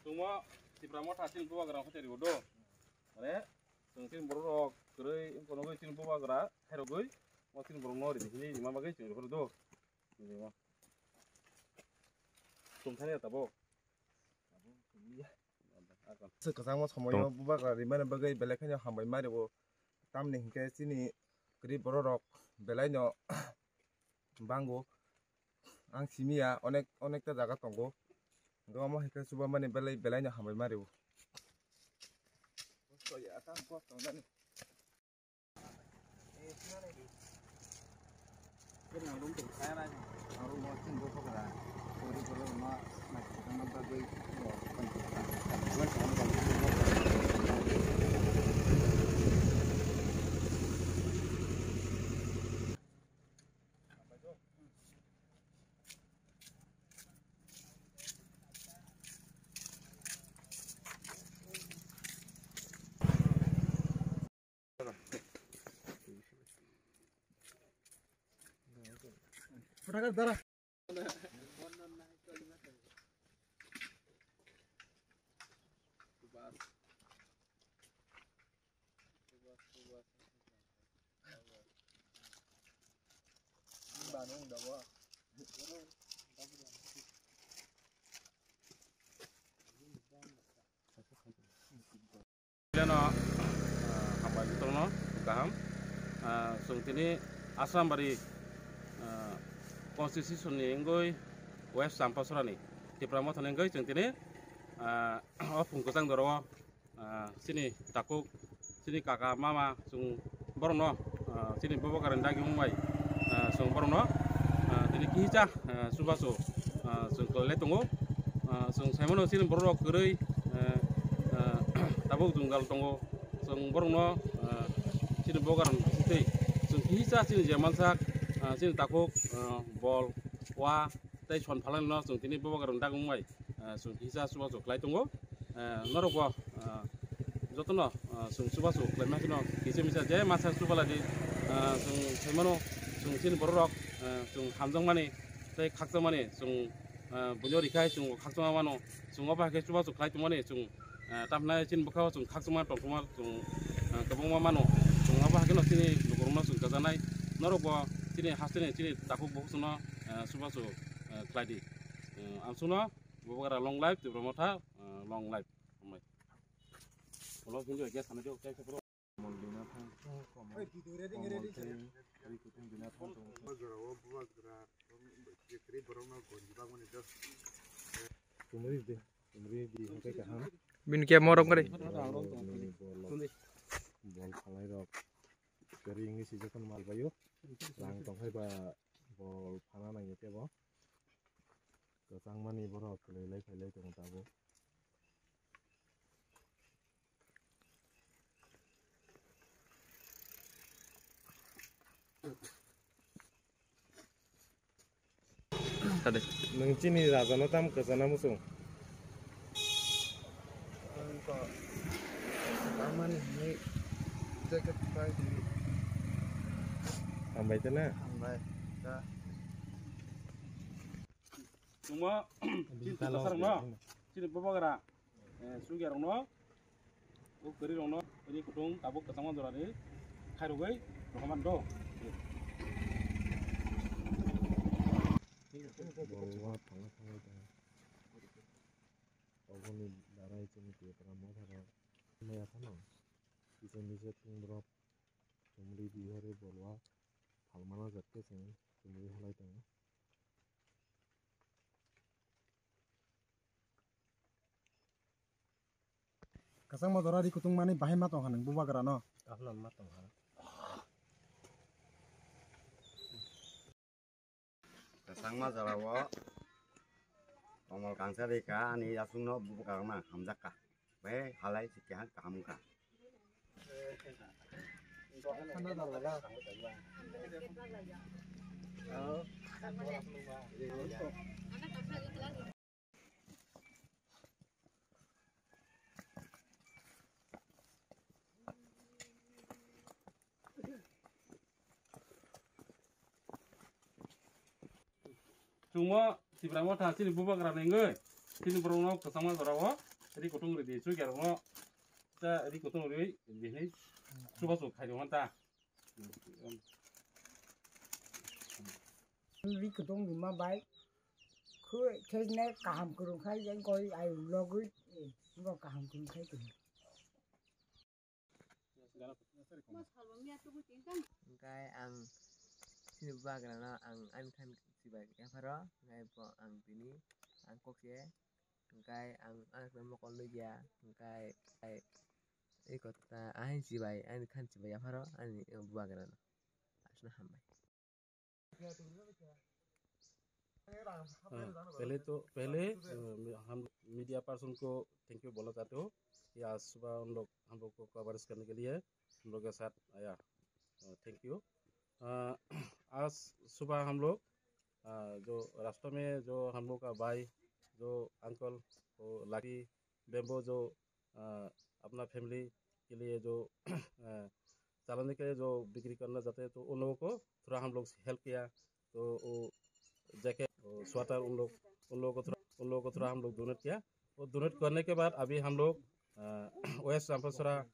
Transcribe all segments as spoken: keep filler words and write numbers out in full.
Chwngmo Tipra Motha chini bubagra khe rio do. Mane chwng chini borok rok kwrwi wngkha nugwi chini bubagra khairogwi o chini borok no ri hini rima bagwi chwng rw do. Chwng thani tabuk. Kwchangma somoyo bubagra rimani bagwi belai kheno hambai ma rio. Tamni hinkhe chini kwrwi borok rok belai no bango. Ang simiya onek, onekta jaga tongo. Hwnkhe omo hai khe chubamani belai, belai no hambai ma rio. Leno, ah, hambai jotono kaham. Ah, chwng tini Asrambari, ah, constitution ni wngwi West Champasorani Tipra Mothani wngwi chwng tini, ah, o phung kwchang doro o, ah, chini takhuk, chini kaka, mama, chwng borokno, ah, chini bubagrani dagi wngbai, ah, chwng borokno, ah, tini kihisa, ah, chubachu, ah, chwng kwlailai tongo. Ah, chwng saimano chini borok rok kwrwi, ah, ah, tabuk jwngjal tongo. Chwng borokno, ah, chini bubagrani bisingtwi chwng kihisa chini je mansak, ah, chini takhuk, ah, bol, wa, tei son phalangno chwng tini bubagrani dagi wngbai, ah, chwng kihisa chubachu khlai tongo. Ah, norokbo, ah, jotono, ah, chwng chubachu khlaima kheno kisa misa je masa chubaladi, ah, chwng saimano chwng chini borok rok, ah, chwng hamjakmani tei khakjakmani chwng, ah, buino rikhai chwng khakchangma mano. Chwng obo hai khe chubachu khlai tongmani chwng, ah, tamhinai chini bwkhao chwng khakchangma tongthokma chwng, ah, kwbangma mano. Chwng obo hai kheno chini lukurokno chwng chajaknai. Norokbo chini hasteni chini takhuk bukhuk chwngno, ah, chubachu, ah, khlai di. Ah, ang chwngno Bubagra long life, Tipra Motha, ah, long life. Hambai. Ulo hinjo gas sana jo, kai sa bro. Mol dina thang, komol, komol tei ri kutung dina thang tong. Bubagra, o bubagra, kwrwi borokno gonji bagmani just. Tumri de, tumri di hwnkhe kaham. Bini khe morok kwrwi. Bol, bol phalai rok. Kwrwi wngwi sijak phano mal baio. Rang tongkhai ba bol phana nangya tebo. Kwchangmani borok kwlwi lai phailai tongo tabuk. Sade. Nwng chini rajano tam kwchana muchung? Ang ko tamani hinwi jacket pai di. Hambai tana? Hambai. Da. Chwngmo chini twi bwsarokno, chini bubagra, eh, chukya rokno, o kwrwi rokno ri kutung tabuk kwchangma jorani khairogwi rohormani do. Bolwa thangwi thangwi tong. Oboni darai chini Tipra Motha rok maya phano kisa misa thwng borok chumri bihari bolwa phalmana jat khe chwng chumri halai tongo. Kwchangma jora ri kutung mani bahai ma tong ha nwng bubagra no? Ahno ma tong ha. Kwchangma jora o komol kangsa ri ka ani aswk no bubagra ma hamjak ka. Bai halai si keha kaham wngkha. Chwngmo Tipra Motha chini bubagra nengwi chini borokno kwchangma jorao Ri kutung ri di, chukyar mo. Ta ri kutung ri di ni. Chuba chuk khai di ta. Ri kutung di ma bai. Khu khejne kaham kurung khai, yang koi ai logui. Bo kaham kurung khai tu. Hingkai ang sini bagrano ang ani khan sibai yapharo, hingkai bo ang tini ang kok se, hingkai ang ang mokol nugya, hingkai ai ei kota ahin sibai ani khan sibai yapharo ani bagrano. Asna hambai. हाँ, पहले तो, पहले, अ, हम media person को thank you बोलना चाहते हो, ये आज सुबह उन लोग हम लोग को कवरेज करने के लिए हम लोग के साथ आया। अ, थैंक यू। अ, आज सुबह हम लोग, अ, जो रास्ता में जो हम लोग का भाई, जो अंकल, वो लाठी, बेम्बो जो अ, अपना फैमिली के लिए जो अ, चलाने के लिए जो बिक्री करना चाहते हैं, तो उन लोगों को थोड़ा हम लोग हेल्प किया। तो वो जैकेट, वो स्वेटर उन लोग, उन लोगों को थोड़ा, उन लोगों को थोड़ा हम लोग डोनेट किया। वो डोनेट करने के बाद अभी हम लोग, अ, वेस्ट रामपासरा,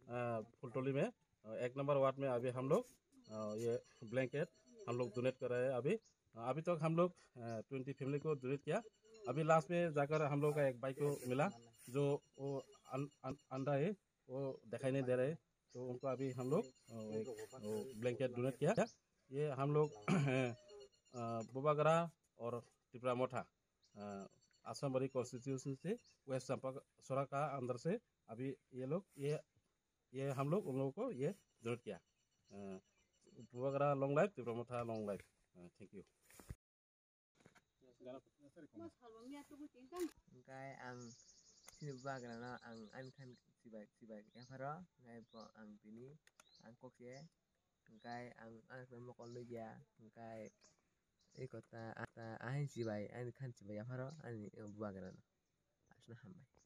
अ, फुलटोली में, अ, एक नंबर वार्ड में अभी हम लोग, अ, ये ब्लैंकेट हम लोग डोनेट कर रहे हैं अभी। अभी तक हम लोग, अ, ट्वेंटी फैमिली को डोनेट किया। अभी लास्ट में जाकर हम लोग का एक भाई को मिला, जो वो अन-, अन-, अंधा है, वो दिखाई नहीं दे रहे, तो उनको अभी हम लोग, अ, एक, वो ब्लैंकेट डोनेट किया। ये हम लोग, अ, बुबागरा और टिपरा मोठा, अ, आसामबाड़ी कॉन्स्टिट्यूशन से, वेस्ट चंपा सोरा का अंदर से अभी ये लोग, ये ये हम लोग उन लोगों को ये डोनेट किया। अ, बुबागरा लॉन्ग लाइफ, तिप्रा मोठा long life. A, thank you. Hingkai ang sini bagrano ang ani khan sibai sibai yapharo, hingkai bo ang tini ang kok se, hingkai ang ani khan mokol nugya, hingkai ei kota ata ahin sibai ani khan sibai yapharo ani bagrano. Asna hambai.